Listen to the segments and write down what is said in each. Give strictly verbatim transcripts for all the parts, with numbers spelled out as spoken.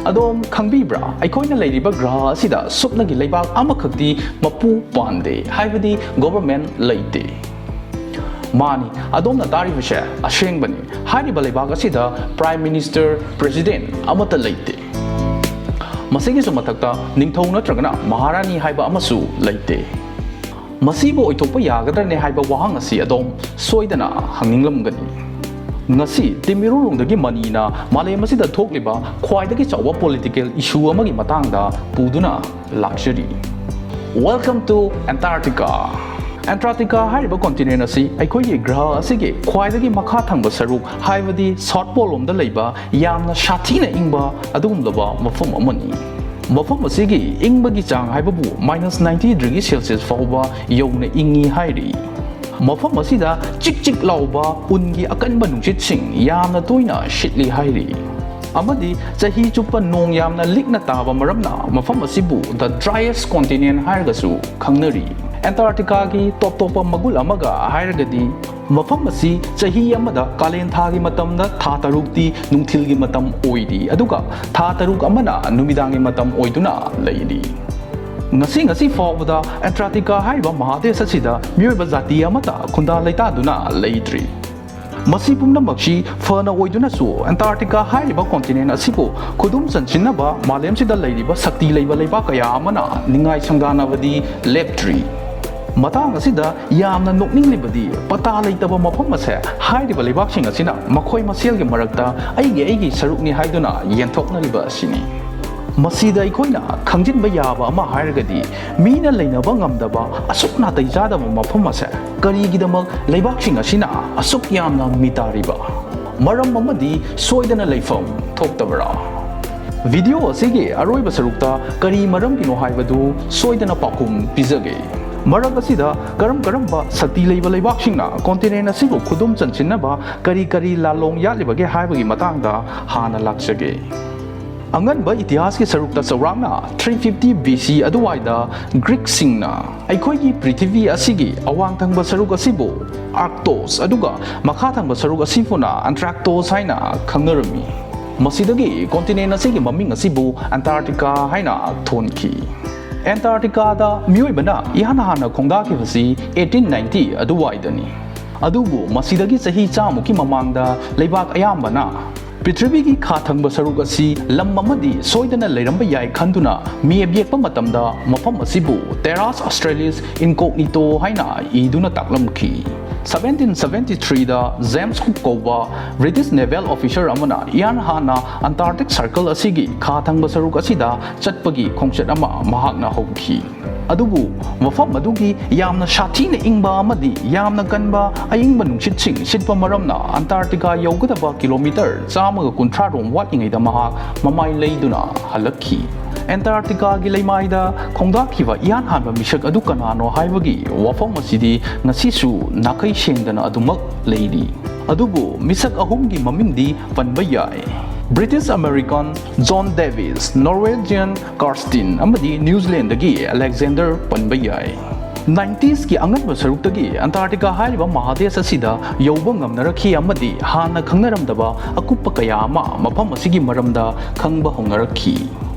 ꯑꯗꯣꯝ ꯈꯪꯕꯤꯕ꯭ꯔꯥ? ꯑꯩꯈꯣꯏꯅ ꯂꯩꯔꯤꯕ ꯒ꯭ꯔꯍ ꯑꯁꯤꯗ ꯁꯨꯞꯅꯒꯤ ꯂꯩꯕꯥꯛ ꯑꯃꯈꯛꯇꯤ ꯃꯄꯨ ꯄꯥꯟꯗꯦ, ꯍꯥꯏꯕꯗꯤ ꯒꯣꯚꯔꯟꯃꯦꯟꯠ ꯂꯩꯇꯦ꯫ ꯃꯥꯅꯤ, ꯑꯗꯣꯝꯅ ꯇꯥꯔꯤꯕꯁꯦ ꯑꯁꯦꯡꯕꯅꯤ꯫ ꯍꯥꯏꯔꯤꯕ ꯂꯩꯕꯥꯛ ꯑꯁꯤꯗ ꯄ꯭ꯔꯥꯏꯝ ꯃꯤꯅꯤꯁꯇꯔ, ꯄ꯭ꯔꯦꯁꯤꯗꯦꯟꯠ ꯑꯃꯠꯇ ꯂꯩꯇꯦ꯫ ꯃꯁꯤꯒꯤꯁꯨ ꯃꯊꯛꯇ ꯅꯤꯡꯊꯧ ꯅꯠꯇ꯭ꯔꯒꯅ ꯃꯍꯥꯔꯥꯅꯤ ꯍꯥꯏꯕ ꯑꯃꯁꯨ ꯂꯩꯇꯦ꯫ ꯃꯁꯤꯕꯨ ꯑꯣꯏꯊꯣꯛꯄ ꯌꯥꯒꯗ꯭ꯔꯅꯦ ꯍꯥꯏꯕ ꯋꯥꯍꯪ ꯑꯁꯤ ꯑꯗꯣꯝ ꯁꯣꯏꯗꯅ ꯍꯪꯅꯤꯡꯂꯝꯒꯅꯤ꯫ ꯉꯁꯤ ꯇꯤꯝ ꯏꯔꯣꯡꯂꯣꯡꯗꯒꯤ ꯃꯅꯤꯅ ꯃꯥꯂꯦꯝ ꯑꯁꯤꯗ ꯊꯣꯛꯂꯤꯕ ꯈ꯭ꯋꯥꯏꯗꯒꯤ ꯆꯥꯎꯕ ꯄꯣꯂꯤꯇꯤꯀꯦꯜ ꯏꯁꯨ ꯑꯃꯒꯤ ꯃꯇꯥꯡꯗ ꯄꯨꯗꯨꯅ ꯂꯥꯛꯆꯔꯤ꯫ Welcome to Antarctica꯫ ꯑꯦꯟꯇꯥꯔꯛꯇꯤꯀꯥ ꯍꯥꯏꯔꯤꯕ ꯀꯣꯟꯇꯤꯅꯦꯟ ꯑꯁꯤ ꯑꯩꯈꯣꯏꯒꯤ ꯒ꯭ꯔꯍ ꯑꯁꯤꯒꯤ ꯈ꯭ꯋꯥꯏꯗꯒꯤ ꯃꯈꯥ ꯊꯪꯕ ꯁꯔꯨꯛ, ꯍꯥꯏꯕꯗꯤ ꯁꯥꯎꯠ ꯄꯣꯜ ꯂꯣꯝꯗ ꯂꯩꯕ ꯌꯥꯝꯅ ꯁꯥꯊꯤꯅ ꯏꯪꯕ ꯑꯗꯨꯒꯨꯝꯂꯕ ꯃꯐꯝ ꯑꯃꯅꯤ꯫ ꯃꯐꯝ ꯑꯁꯤꯒꯤ ꯏꯪꯕꯒꯤ ꯆꯥꯡ ꯍꯥꯏꯕꯕꯨ minus ninety degree Celsius ꯐꯥꯎꯕ ꯌꯧꯅ ꯏꯪꯉꯤ ꯍꯥꯏꯔꯤ꯫ ꯃꯐꯝ ꯑꯁꯤꯗ ꯆꯤꯛ ꯆꯤꯛ ꯂꯥꯎꯕ ꯎꯟꯒꯤ ꯑꯀꯟꯕ ꯅꯨꯡꯁꯤꯠꯁꯤꯡ ꯌꯥꯝꯅ ꯇꯣꯏꯅ ꯁꯤꯠꯂꯤ ꯍꯥꯏꯔꯤ꯫ ꯑꯃꯗꯤ ꯆꯍꯤ ꯆꯨꯞꯄ ꯅꯣꯡ ꯌꯥꯝꯅ ꯂꯤꯛꯅ ꯇꯥꯕ ꯃꯔꯝꯅ ꯃꯐꯝ ꯑꯁꯤꯕꯨ The Driest Continent ꯍꯥꯏꯔꯒꯁꯨ ꯈꯪꯅꯔꯤ꯫ ꯑꯦꯟꯇꯥꯔꯛꯇꯤꯀꯥꯒꯤ ꯇꯣꯞ ꯇꯣꯞꯄ ꯃꯒꯨꯟ ꯑꯃꯒ ꯍꯥꯏꯔꯒꯗꯤ ꯃꯐꯝ ꯑꯁꯤ ꯆꯍꯤ ꯑꯃꯗ ꯀꯥꯂꯦꯟ ꯊꯥꯒꯤ ꯃꯇꯝꯗ ꯊꯥ ꯇꯔꯨꯛꯇꯤ ꯅꯨꯡꯊꯤꯜꯒꯤ ꯃꯇꯝ ꯑꯣꯏꯔꯤ, ꯑꯗꯨꯒ ꯊꯥ ꯇꯔꯨꯛ ꯑꯃꯅ ꯅꯨꯃꯤꯗꯥꯡꯒꯤ ꯃꯇꯝ ꯑꯣꯏꯗꯨꯅ ꯂꯩꯔꯤ꯫ ꯉꯁꯤ ꯉꯁꯤ ꯐꯥꯎꯕꯗ ꯑꯦꯟꯇꯥꯔꯛꯇꯤꯀꯥ ꯍꯥꯏꯔꯤꯕ ꯃꯍꯥꯗꯦꯁ ꯑꯁꯤꯗ ꯃꯤꯑꯣꯏꯕ ꯖꯥꯇꯤ ꯑꯃꯠꯇ ꯈꯨꯟꯗꯥ ꯂꯩꯇꯥꯗꯨꯅ ꯂꯩꯇ꯭ꯔꯤ꯫ ꯃꯁꯤ ꯄꯨꯝꯅꯃꯛꯁꯤ ꯐꯅ ꯑꯣꯏꯗꯨꯅꯁꯨ, ꯑꯦꯟꯇꯥꯔꯛꯇꯤꯀꯥ ꯍꯥꯏꯔꯤꯕ ꯀꯣꯟꯇꯤꯅꯦꯟ ꯑꯁꯤꯕꯨ ꯈꯨꯗꯨꯝ ꯆꯟꯁꯤꯟꯅꯕ ꯃꯥꯂꯦꯝꯁꯤꯗ ꯂꯩꯔꯤꯕ ꯁꯛꯇꯤ ꯂꯩꯕ ꯂꯩꯕꯥꯛ ꯀꯌꯥ ꯑꯃꯅ ꯅꯤꯡꯉꯥꯏ ꯁꯪꯗꯥꯅꯕꯗꯤ ꯂꯦꯞꯇ꯭ꯔꯤ꯫ ꯃꯇꯥꯡ ꯑꯁꯤꯗ ꯌꯥꯝꯅ ꯅꯣꯛꯅꯤꯡꯂꯤꯕꯗꯤ, ꯄꯇꯥ ꯂꯩꯇꯕ ꯃꯐꯝ ꯑꯁꯦ ꯍꯥꯏꯔꯤꯕ ꯂꯩꯕꯥꯛꯁꯤꯡ ꯑꯁꯤꯅ ꯃꯈꯣꯏ ꯃꯁꯦꯜꯒꯤ ꯃꯔꯛꯇ ꯑꯩꯒꯤ ꯑꯩꯒꯤ ꯁꯔꯨꯛꯅꯤ ꯍꯥꯏꯗꯨꯅ ꯌꯦꯟꯊꯣꯛꯅꯔꯤꯕ ꯑꯁꯤꯅꯤ꯫ ꯃꯁꯤꯗ ꯑꯩꯈꯣꯏꯅ ꯈꯪꯖꯤꯟꯕ ꯌꯥꯕ ꯑꯃ ꯍꯥꯏꯔꯒꯗꯤ, ꯃꯤꯅ ꯂꯩꯅꯕ ꯉꯝꯗꯕ ꯑꯁꯨꯛ ꯅꯥꯇꯩ ꯆꯥꯗꯕ ꯃꯐꯝ ꯑꯁꯦ ꯀꯔꯤꯒꯤꯗꯃꯛ ꯂꯩꯕꯥꯛꯁꯤꯡ ꯑꯁꯤꯅ ꯑꯁꯨꯛ ꯌꯥꯝꯅ ꯃꯤꯇꯥꯔꯤꯕ? ꯃꯔꯝ ꯑꯃꯗꯤ ꯁꯣꯏꯗꯅ ꯂꯩꯐꯝ ꯊꯣꯛꯇꯕꯔꯥ? ꯚꯤꯗꯤꯑꯣ ꯑꯁꯤꯒꯤ ꯑꯔꯣꯏꯕ ꯁꯔꯨꯛꯇ ꯀꯔꯤ ꯃꯔꯝꯒꯤꯅꯣ ꯍꯥꯏꯕꯗꯨ ꯁꯣꯏꯗꯅ ꯄꯥꯎꯈꯨꯝ ꯄꯤꯖꯒꯦ꯫ ꯃꯔꯛ ꯑꯁꯤꯗ ꯀꯔꯝ ꯀꯔꯝꯕ ꯁꯛꯇꯤ ꯂꯩꯕ ꯂꯩꯕꯥꯛꯁꯤꯡꯅ ꯀꯣꯟꯇꯤꯅꯦꯟ ꯑꯁꯤꯕꯨ ꯈꯨꯗꯨꯝ ꯆꯟꯁꯤꯟꯅꯕ ꯀꯔꯤ ꯀꯔꯤ ꯂꯥꯜꯂꯣꯡ ꯌꯥꯠꯂꯤꯕꯒꯦ ꯍꯥꯏꯕꯒꯤ ꯃꯇꯥꯡꯗ ꯍꯥꯟꯅ ꯂꯥꯛꯆꯒꯦ꯫ ꯑꯉꯟꯕ ꯏꯇꯤꯍꯥꯁꯀꯤ ꯁꯔꯨꯛꯇ ꯆꯥꯎꯔꯥꯛꯅ three fifty B C ꯑꯗꯨꯋꯥꯏꯗ ꯒ꯭ꯔꯤꯛꯁꯤꯡꯅ ꯑꯩꯈꯣꯏꯒꯤ ꯄ꯭ꯔꯤꯊꯤꯕꯤ ꯑꯁꯤꯒꯤ ꯑꯋꯥꯡ ꯊꯪꯕ ꯁꯔꯨꯛ ꯑꯁꯤꯕꯨ ꯑꯥꯔꯛꯇꯣꯁ ꯑꯗꯨꯒ ꯃꯈꯥ ꯊꯪꯕ ꯁꯔꯨꯛ ꯑꯁꯤꯕꯨꯅ ꯑꯟꯇ꯭ꯔꯥꯛꯇꯣꯁ ꯍꯥꯏꯅ ꯈꯪꯅꯔꯝꯃꯤ꯫ ꯃꯁꯤꯗꯒꯤ continent ꯑꯁꯤꯒꯤ ꯃꯃꯤꯡ ꯑꯁꯤꯕꯨ Antarctica ꯍꯥꯏꯅ ꯊꯣꯟꯈꯤ꯫ Antarctica ꯗ ꯃꯤꯑꯣꯏꯕꯅ ꯏꯍꯥꯟ ꯍꯥꯟꯅ ꯈꯣꯡꯗꯥꯈꯤꯕꯁꯤ eighteen ninety ꯑꯗꯨꯋꯥꯏꯗꯅꯤ꯫ ꯑꯗꯨꯕꯨ ꯃꯁꯤꯗꯒꯤ ꯆꯍꯤ ꯆꯥꯃꯨꯛꯀꯤ ꯃꯃꯥꯡꯗ ꯂꯩꯕꯥꯛ ꯑꯌꯥꯝꯕꯅ ꯄ꯭ꯔꯤꯊꯤꯕꯤꯒꯤ ꯈꯥ ꯊꯪꯕ ꯁꯔꯨꯛ ꯑꯁꯤ ꯂꯝ ꯑꯃꯗꯤ ꯁꯣꯏꯗꯅ ꯂꯩꯔꯝꯕ ꯌꯥꯏ ꯈꯟꯗꯨꯅ map ꯌꯦꯛꯄ ꯃꯇꯝꯗ ꯃꯐꯝ ꯑꯁꯤꯕꯨ Terra Australis Incognita ꯍꯥꯏꯅ ꯏꯗꯨꯅ ꯇꯥꯛꯂꯝꯈꯤ꯫ Seventeen seventy three ꯗ James Cook ꯀꯧꯕ British naval officer ꯑꯃꯅ ꯏꯍꯥꯟ ꯍꯥꯟꯅ Antarctic Circle ꯑꯁꯤꯒꯤ ꯈꯥ ꯊꯪꯕ ꯁꯔꯨꯛ ꯑꯁꯤꯗ ꯆꯠꯄꯒꯤ ꯈꯣꯡꯆꯠ ꯑꯃ ꯃꯍꯥꯛꯅ ꯍꯧꯈꯤ꯫ ꯑꯗꯨꯕꯨ ꯃꯐꯝ ꯑꯗꯨꯒꯤ ꯌꯥꯝꯅ ꯁꯥꯊꯤꯅ ꯏꯪꯕ ꯑꯃꯗꯤ ꯌꯥꯝꯅ ꯀꯟꯕ ꯑꯏꯪꯕ ꯅꯨꯡꯁꯤꯠꯁꯤꯡ ꯁꯤꯠꯄ ꯃꯔꯝꯅ Antarctica ꯌꯧꯒꯗꯕ ꯀꯤꯂꯣꯃꯤꯇꯔ ꯆꯥꯝꯃꯒ ꯀꯨꯟꯊ꯭ꯔꯥ ꯔꯣꯝ ꯋꯥꯠꯂꯤꯉꯩꯗ ꯃꯍꯥꯛ ꯃꯃꯥꯏ ꯂꯩꯗꯨꯅ ꯍꯜꯂꯛꯈꯤ꯫ Antarctica ꯒꯤ ꯂꯩꯃꯥꯏꯗ ꯈꯣꯡꯗꯥꯈꯤꯕ ꯏꯍꯥꯟ ꯍꯥꯟꯕ ꯃꯤꯁꯛ ꯑꯗꯨ ꯀꯅꯥꯅꯣ ꯍꯥꯏꯕꯒꯤ ꯋꯥꯐꯝ ꯑꯁꯤꯗꯤ ꯉꯁꯤꯁꯨ ꯅꯥꯈꯩ ꯁꯦꯡꯗꯅ ꯑꯗꯨꯃꯛ ꯂꯩꯔꯤ꯫ ꯑꯗꯨꯕꯨ ꯃꯤꯁꯛ ꯑꯍꯨꯝꯒꯤ ꯃꯃꯤꯡꯗꯤ ꯄꯟꯕ ꯌꯥꯏ꯫ British American John Davis, Norwegian Karsten, ꯑꯃꯗꯤ New Zealand ꯗꯒꯤ Alexander ꯄꯟꯕ ꯌꯥꯏ꯫ Nineties ꯀꯤ ꯑꯉꯟꯕ ꯁꯔꯨꯛꯇꯒꯤ Antarctica ꯍꯥꯏꯔꯤꯕ ꯃꯍꯥꯗꯦꯁ ꯑꯁꯤꯗ ꯌꯧꯕ ꯉꯝꯅꯔꯛꯈꯤ ꯑꯃꯗꯤ ꯍꯥꯟꯅ ꯈꯪꯅꯔꯝꯗꯕ ꯑꯀꯨꯞꯄ ꯀꯌꯥ ꯑꯃ ꯃꯐꯝ ꯑꯁꯤꯒꯤ ꯃꯔꯝꯗ ꯈꯪꯕ ꯍꯧꯅꯔꯛꯈꯤ꯫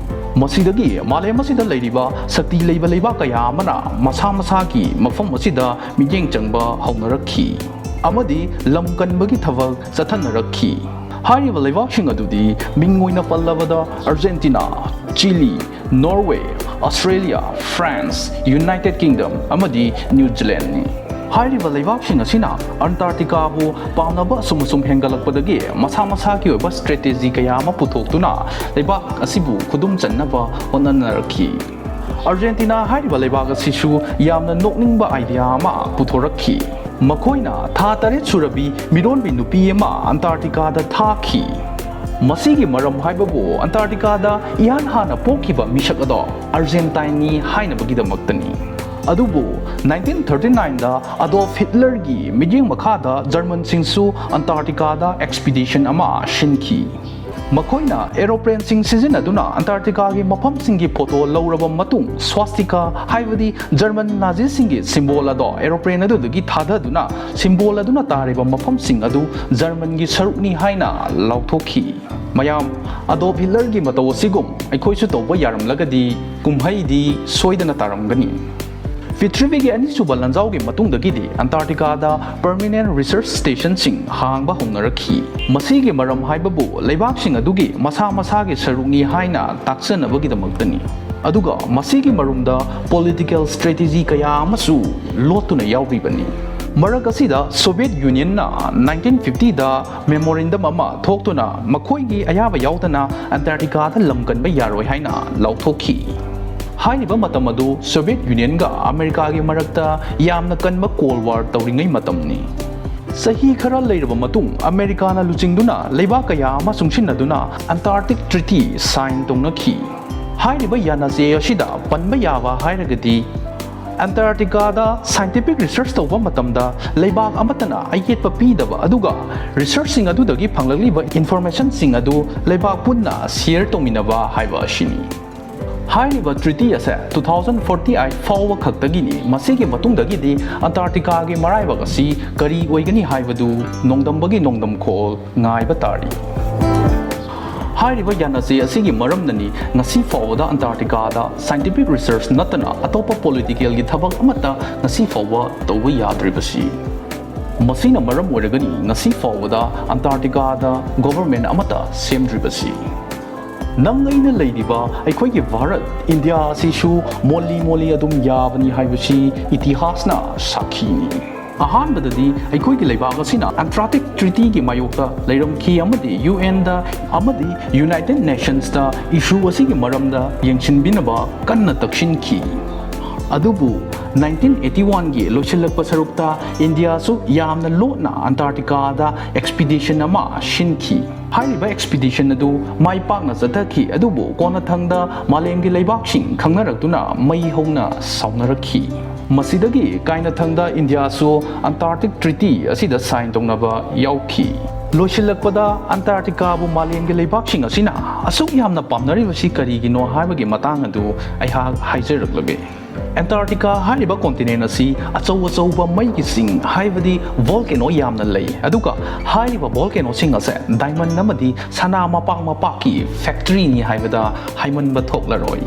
ꯃꯁꯤꯗꯒꯤ ꯃꯥꯂꯦꯝ ꯑꯁꯤꯗ ꯂꯩꯔꯤꯕ ꯁꯛꯇꯤ ꯂꯩꯕ ꯂꯩꯕꯥꯛ ꯀꯌꯥ ꯑꯃꯅ ꯃꯁꯥ ꯃꯁꯥꯒꯤ ꯃꯐꯝ ꯑꯁꯤꯗ ꯃꯤꯠꯌꯦꯡ ꯆꯪꯕ ꯍꯧꯅꯔꯛꯈꯤ ꯑꯃꯗꯤ ꯂꯝ ꯀꯟꯕꯒꯤ ꯊꯕꯛ ꯆꯠꯊꯅꯔꯛꯈꯤ꯫ ꯍꯥꯏꯔꯤꯕ ꯂꯩꯕꯥꯛꯁꯤꯡ ꯑꯗꯨꯗꯤ ꯃꯤꯡ ꯑꯣꯏꯅ ꯄꯜꯂꯕꯗ Argentina, Chile, Norway, Australia, France, United Kingdom ꯑꯃꯗꯤ New Zealand ꯅꯤ꯫ ꯍꯥꯏꯔꯤꯕ ꯂꯩꯕꯥꯛꯁꯤꯡ ꯑꯁꯤꯅ Antarctica ꯕꯨ ꯄꯥꯝꯅꯕ ꯑꯁꯨꯝ ꯑꯁꯨꯝ ꯍꯦꯟꯒꯠꯂꯛꯄꯗꯒꯤ ꯃꯁꯥ ꯃꯁꯥꯒꯤ ꯑꯣꯏꯕ strategy ꯀꯌꯥ ꯑꯃ ꯄꯨꯊꯣꯛꯇꯨꯅ ꯂꯩꯕꯥꯛ ꯑꯁꯤꯕꯨ ꯈꯨꯗꯨꯝ ꯆꯟꯅꯕ ꯍꯣꯠꯅꯅꯔꯛꯈꯤ꯫ Argentina ꯍꯥꯏꯔꯤꯕ ꯂꯩꯕꯥꯛ ꯑꯁꯤꯁꯨ ꯌꯥꯝꯅ ꯅꯣꯛꯅꯤꯡꯕ idea ꯑꯃ ꯄꯨꯊꯣꯔꯛꯈꯤ꯫ ꯃꯈꯣꯏꯅ ꯊꯥ ꯇꯔꯦꯠ ꯁꯨꯔꯕꯤ ꯃꯤꯔꯣꯟꯕꯤ ꯅꯨꯄꯤ ꯑꯃ Antarctica ꯗ ꯊꯥꯈꯤ꯫ ꯃꯁꯤꯒꯤ ꯃꯔꯝ ꯍꯥꯏꯕꯕꯨ Antarctica ꯗ ꯏꯍꯥꯟ ꯍꯥꯟꯅ ꯄꯣꯛꯈꯤꯕ ꯃꯤꯁꯛ ꯑꯗꯣ Argentine ꯅꯤ ꯍꯥꯏꯅꯕꯒꯤꯗꯃꯛꯇꯅꯤ꯫ ꯑꯗꯨꯕꯨ nineteen thirty nine ꯗ Adolf Hitler ꯒꯤ ꯃꯤꯠꯌꯦꯡ ꯃꯈꯥꯗ German ꯁꯤꯡꯁꯨ Antarctica ꯗ expedition ꯑꯃ ꯁꯤꯟꯈꯤ꯫ ꯃꯈꯣꯏꯅ ꯑꯦꯔꯣꯄ꯭ꯂꯦꯟꯁꯤꯡ ꯁꯤꯖꯤꯟꯅꯗꯨꯅ ꯑꯟꯇꯥꯔꯀꯇꯤꯀꯥꯒꯤ ꯃꯐꯝꯁꯤꯡꯒꯤ ꯐꯣꯇꯣ ꯂꯧꯔꯕ ꯃꯇꯨꯡ, ꯁ꯭ꯋꯥꯁꯇꯤꯀꯥ, ꯍꯥꯏꯕꯗꯤ ꯖꯔꯃꯟ ꯅꯥꯖꯤꯁꯤꯡꯒꯤ ꯁꯤꯝꯕꯣꯜ ꯑꯗꯣ ꯑꯦꯔꯣꯄ꯭ꯂꯦꯟ ꯑꯗꯨꯗꯒꯤ ꯊꯥꯗꯗꯨꯅ ꯁꯤꯝꯕꯣꯜ ꯑꯗꯨꯅ ꯇꯥꯔꯤꯕ ꯃꯐꯝꯁꯤꯡ ꯑꯗꯨ ꯖꯔꯃꯟꯒꯤ ꯁꯔꯨꯛꯅꯤ ꯍꯥꯏꯅ ꯂꯥꯎꯊꯣꯛꯈꯤ꯫ ꯃꯌꯥꯝ, ꯑꯗꯣꯜꯐ ꯍꯤꯠꯂꯔꯒꯤ ꯃꯇꯧ ꯑꯁꯤꯒꯨꯝ ꯑꯩꯈꯣꯏꯁꯨ ꯇꯧꯕ ꯌꯥꯔꯝꯂꯒꯗꯤ ꯀꯨꯝꯍꯩꯗꯤ ꯁꯣꯏꯗꯅ ꯇꯥꯔꯝꯒꯅꯤ꯫ ꯄ꯭ꯔꯤꯊꯤꯕꯤꯒꯤ ꯑꯅꯤꯁꯨꯕ ꯂꯥꯟꯖꯥꯎꯒꯤ ꯃꯇꯨꯡꯗꯒꯤꯗꯤ ꯑꯟꯇꯥꯔꯀꯇꯤꯀꯥꯗ permanent research stationꯁꯤꯡ ꯍꯥꯡꯕ ꯍꯧꯅꯔꯛꯈꯤ꯫ ꯃꯁꯤꯒꯤ ꯃꯔꯝ ꯍꯥꯏꯕꯕꯨ ꯂꯩꯕꯥꯛꯁꯤꯡ ꯑꯗꯨꯒꯤ ꯃꯁꯥ ꯃꯁꯥꯒꯤ ꯁꯔꯨꯛꯅꯤ ꯍꯥꯏꯅ ꯇꯥꯛꯆꯅꯕꯒꯤꯗꯃꯛꯇꯅꯤ꯫ ꯑꯗꯨꯒ ꯃꯁꯤꯒꯤ ꯃꯔꯨꯝꯗ political strategy ꯀꯌꯥ ꯑꯃꯁꯨ ꯂꯣꯠꯇꯨꯅ ꯌꯥꯎꯔꯤꯕꯅꯤ꯫ ꯃꯔꯛ ꯑꯁꯤꯗ Soviet Unionꯅ nineteen fiftyꯗ memorandum ꯑꯃ ꯊꯣꯛꯇꯨꯅ ꯃꯈꯣꯏꯒꯤ ꯑꯌꯥꯕ ꯌꯥꯎꯗꯅ ꯑꯟꯇꯥꯔꯀꯇꯤꯀꯥꯗ ꯂꯝ ꯀꯟꯕ ꯌꯥꯔꯣꯏ ꯍꯥꯏꯅ ꯂꯥꯎꯊꯣꯛꯈꯤ꯫ ꯍꯥꯏꯔꯤꯕ ꯃꯇꯝ ꯑꯗꯨ Soviet Unionꯒ ꯑꯃꯦꯔꯤꯀꯥꯒꯤ ꯃꯔꯛꯇ ꯌꯥꯝꯅ ꯀꯟꯕ Cold War ꯇꯧꯔꯤꯉꯩ ꯃꯇꯝꯅꯤ꯫ ꯆꯍꯤ ꯈꯔ ꯂꯩꯔꯕ ꯃꯇꯨꯡ, ꯑꯃꯦꯔꯤꯀꯥꯅ ꯂꯨꯆꯤꯡꯗꯨꯅ ꯂꯩꯕꯥꯛ ꯀꯌꯥ ꯑꯃ ꯆꯨꯡꯁꯤꯟꯅꯗꯨꯅ Antarctic Treaty sign ꯇꯧꯅꯈꯤ꯫ ꯍꯥꯏꯔꯤꯕ ꯌꯥꯅꯆꯦ ꯑꯁꯤꯗ ꯄꯟꯕ ꯌꯥꯕ ꯍꯥꯏꯔꯒꯗꯤ, ꯑꯟꯇꯥꯔꯀꯇꯤꯀꯥꯗ scientific research ꯇꯧꯕ ꯃꯇꯝꯗ ꯂꯩꯕꯥꯛ ꯑꯃꯠꯇꯅ ꯑꯌꯦꯠꯄ ꯄꯤꯗꯕ, ꯑꯗꯨꯒ researchꯁꯤꯡ ꯑꯗꯨꯗꯒꯤ ꯐꯪꯂꯛꯂꯤꯕ informationꯁꯤꯡ ꯑꯗꯨ ꯂꯩꯕꯥꯛ ꯄꯨꯟꯅ share ꯇꯧꯃꯤꯟꯅꯕ ꯍꯥꯏꯕ ꯑꯁꯤꯅꯤ꯫ ꯍꯥꯏꯔꯤꯕ treaty ꯑꯁꯦ two thousand forty eight ꯐꯥꯎꯕ ꯈꯛꯇꯒꯤꯅꯤ꯫ ꯃꯁꯤꯒꯤ ꯃꯇꯨꯡꯗꯒꯤꯗꯤ ꯑꯟꯇꯥꯔꯀꯇꯤꯀꯥꯒꯤ ꯃꯔꯥꯏꯕꯛ ꯑꯁꯤ ꯀꯔꯤ ꯑꯣꯏꯒꯅꯤ ꯍꯥꯏꯕꯗꯨ ꯅꯣꯡꯗꯝꯕꯒꯤ ꯅꯣꯡꯗꯝꯈꯣꯜ ꯉꯥꯏꯕ ꯇꯥꯔꯤ꯫ ꯍꯥꯏꯔꯤꯕ ꯌꯥꯅꯆꯦ ꯑꯁꯤꯒꯤ ꯃꯔꯝꯅꯅꯤ ꯉꯁꯤ ꯐꯥꯎꯕꯗ ꯑꯟꯇꯥꯔꯀꯇꯤꯀꯥꯗ scientific research ꯅꯠꯇꯅ ꯑꯇꯣꯞꯄ politicalꯒꯤ ꯊꯕꯛ ꯑꯃꯠꯇ ꯉꯁꯤ ꯐꯥꯎꯕ ꯇꯧꯕ ꯌꯥꯗ꯭ꯔꯤꯕꯁꯤ꯫ ꯃꯁꯤꯅ ꯃꯔꯝ ꯑꯣꯏꯔꯒꯅꯤ ꯉꯁꯤ ꯐꯥꯎꯕꯗ ꯑꯟꯇꯥꯔꯀꯇꯤꯀꯥꯗ government ꯑꯃꯠꯇ ꯁꯦꯝꯗ꯭ꯔꯤꯕꯁꯤ꯫ ꯅꯪ ꯑꯩꯅ ꯂꯩꯔꯤꯕ ꯑꯩꯈꯣꯏꯒꯤ ꯚꯥꯔꯠ, ꯏꯟꯗꯤꯌꯥ ꯑꯁꯤꯁꯨ ꯃꯣꯜꯂꯤ ꯃꯣꯜꯂꯤ ꯑꯗꯨꯝ ꯌꯥꯕꯅꯤ ꯍꯥꯏꯕꯁꯤ ꯏꯇꯤꯍꯥꯁꯅ ꯁꯥꯈꯤꯅꯤ꯫ ꯑꯍꯥꯟꯕꯗꯗꯤ ꯑꯩꯈꯣꯏꯒꯤ ꯂꯩꯕꯥꯛ ꯑꯁꯤꯅ Antarctic Treatyꯒꯤ ꯃꯥꯌꯣꯛꯇ ꯂꯩꯔꯝꯈꯤ ꯑꯃꯗꯤ UNꯗ ꯑꯃꯗꯤ United Nationsꯇ issue ꯑꯁꯤꯒꯤ ꯃꯔꯝꯗ ꯌꯦꯡꯁꯤꯟꯕꯤꯅꯕ ꯀꯟꯅ ꯇꯛꯁꯤꯟꯈꯤ꯫ ꯑꯗꯨꯕꯨ nineteen eighty oneꯒꯤ ꯂꯣꯏꯁꯤꯜꯂꯛꯄ ꯁꯔꯨꯛꯇ ꯏꯟꯗꯤꯌꯥꯁꯨ ꯌꯥꯝꯅ ꯂꯣꯠꯅ ꯑꯟꯇꯥꯔꯀꯇꯤꯀꯥꯗ expedition ꯑꯃ ꯁꯤꯟꯈꯤ꯫ ꯍꯥꯏꯔꯤꯕ expedition ꯑꯗꯨ ꯃꯥꯏ ꯄꯥꯛꯅ ꯆꯠꯊꯈꯤ, ꯑꯗꯨꯕꯨ ꯀꯣꯟꯅꯊꯪꯗ ꯃꯥꯂꯦꯝꯒꯤ ꯂꯩꯕꯥꯛꯁꯤꯡ ꯈꯪꯅꯔꯛꯇꯨꯅ ꯃꯩ ꯍꯧꯅ ꯁꯥꯎꯅꯔꯛꯈꯤ꯫ ꯃꯁꯤꯗꯒꯤ ꯀꯥꯏꯅꯊꯪꯗ ꯏꯟꯗꯤꯌꯥꯁꯨ Antarctic Treaty ꯑꯁꯤꯗ sign ꯇꯧꯅꯕ ꯌꯥꯎꯈꯤ꯫ ꯂꯣꯏꯁꯤꯜꯂꯛꯄꯗ, ꯑꯟꯇꯥꯔꯀꯇꯤꯀꯥꯕꯨ ꯃꯥꯂꯦꯝꯒꯤ ꯂꯩꯕꯥꯛꯁꯤꯡ ꯑꯁꯤꯅ ꯑꯁꯨꯛ ꯌꯥꯝꯅ ꯄꯥꯝꯅꯔꯤꯕꯁꯤ ꯀꯔꯤꯒꯤꯅꯣ ꯍꯥꯏꯕꯒꯤ ꯃꯇꯥꯡ ꯑꯗꯨ ꯑꯩꯍꯥꯛ ꯍꯥꯏꯖꯔꯛꯂꯒꯦ꯫ ꯑꯦꯟꯇꯥꯔꯀꯇꯤꯀꯥ ꯍꯥꯏꯔꯤꯕ ꯀꯣꯟꯇꯤꯅꯦꯟ ꯑꯁꯤ ꯑꯆꯧ ꯑꯆꯧꯕ ꯃꯩꯒꯤ ꯆꯤꯡ, ꯍꯥꯏꯕꯗꯤ ꯚꯣꯜꯀꯦꯅꯣ ꯌꯥꯝꯅ ꯂꯩ, ꯑꯗꯨꯒ ꯍꯥꯏꯔꯤꯕ ꯚꯣꯜꯀꯦꯅꯣꯁꯤꯡ ꯑꯁꯦ ꯗꯥꯏꯃꯟ ꯑꯃꯗꯤ ꯁꯅꯥ ꯃꯄꯥꯛ ꯃꯄꯥꯛꯀꯤ ꯐꯦꯛꯇꯔꯤꯅꯤ ꯍꯥꯏꯕꯗ ꯍꯥꯏꯃꯟꯕ ꯊꯣꯛꯂꯔꯣꯏ꯫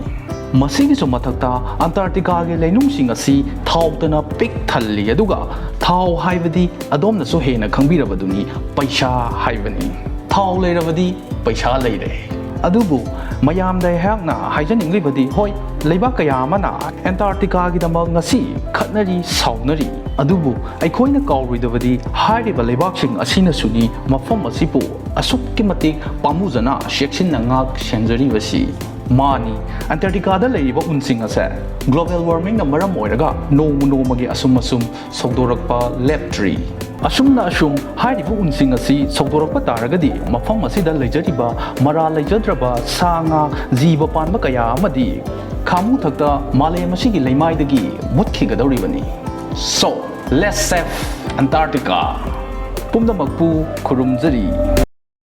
ꯃꯁꯤꯒꯤꯁꯨ ꯃꯊꯛꯇ, ꯑꯟꯇꯥꯔꯀꯇꯤꯀꯥꯒꯤ ꯂꯩꯅꯨꯡꯁꯤꯡ ꯑꯁꯤ ꯊꯥꯎꯇꯅ ꯄꯤꯛ ꯊꯜꯂꯤ, ꯑꯗꯨꯒ ꯊꯥꯎ ꯍꯥꯏꯕꯗꯤ ꯑꯗꯣꯝꯅꯁꯨ ꯍꯦꯟꯅ ꯈꯪꯕꯤꯔꯕꯗꯨꯅꯤ, ꯄꯩꯁꯥ ꯍꯥꯏꯕꯅꯤ꯫ ꯊꯥꯎ ꯂꯩꯔꯕꯗꯤ ꯄꯩꯁꯥ ꯂꯩꯔꯦ꯫ ꯑꯗꯨꯕꯨ ꯃꯌꯥꯝꯗ ꯑꯩꯍꯥꯛꯅ ꯍꯥꯏꯖꯅꯤꯡꯂꯤꯕꯗꯤ, ꯍꯣꯏ, ꯂꯩꯕꯥꯛ ꯀꯌꯥ ꯑꯃꯅ ꯑꯦꯟꯇꯥꯔꯀꯇꯤꯀꯥꯒꯤꯗꯃꯛ ꯉꯁꯤ ꯈꯠꯅꯔꯤ, ꯁꯥꯎꯅꯔꯤ, ꯑꯗꯨꯕꯨ ꯑꯩꯈꯣꯏꯅ ꯀꯥꯎꯔꯣꯏꯗꯕꯗꯤ ꯍꯥꯏꯔꯤꯕ ꯂꯩꯕꯥꯛꯁꯤꯡ ꯑꯁꯤꯅꯁꯨꯅꯤ ꯃꯐꯝ ꯑꯁꯤꯕꯨ ꯑꯁꯨꯛꯀꯤ ꯃꯇꯤꯛ ꯄꯥꯝꯃꯨꯖꯅ ꯆꯦꯛꯁꯤꯟꯅ ꯉꯥꯛ ꯁꯦꯟꯖꯔꯤꯕꯁꯤ꯫ ꯃꯥꯅꯤ, ꯑꯦꯟꯇꯥꯔꯀꯇꯤꯀꯥꯗ ꯂꯩꯔꯤꯕ ꯎꯟꯁꯤꯡ ꯑꯁꯦ ꯒ꯭ꯂꯣꯕꯦꯜ ꯋꯥꯔꯃꯤꯡꯅ ꯃꯔꯝ ꯑꯣꯏꯔꯒ ꯅꯣꯡꯃ ꯅꯣꯡꯃꯒꯤ ꯑꯁꯨꯝ ꯑꯁꯨꯝ ꯁꯧꯗꯣꯔꯛꯄ ꯂꯦꯞꯇ꯭ꯔꯤ꯫ ꯑꯁꯨꯝꯅ ꯑꯁꯨꯝ ꯍꯥꯏꯔꯤꯕ ꯎꯟꯁꯤꯡ ꯑꯁꯤ ꯁꯧꯗꯣꯔꯛꯄ ꯇꯥꯔꯒꯗꯤ, ꯃꯐꯝ ꯑꯁꯤꯗ ꯂꯩꯖꯔꯤꯕ ꯃꯔꯥꯜ ꯂꯩꯖꯗ꯭ꯔꯕ ꯁꯥ ꯉꯥ, ꯖꯤꯕ ꯄꯥꯟꯕ ꯀꯌꯥ ꯑꯃꯗꯤ ꯈꯥꯃꯨꯊꯛꯇ ꯃꯥꯂꯦꯝ ꯑꯁꯤꯒꯤ ꯂꯩꯃꯥꯏꯗꯒꯤ ꯃꯨꯠꯈꯤꯒꯗꯧꯔꯤꯕꯅꯤ꯫ So, let's save Antarctica! ꯄꯨꯝꯅꯃꯛꯄꯨ ꯈꯨꯔꯨꯝꯖꯔꯤ꯫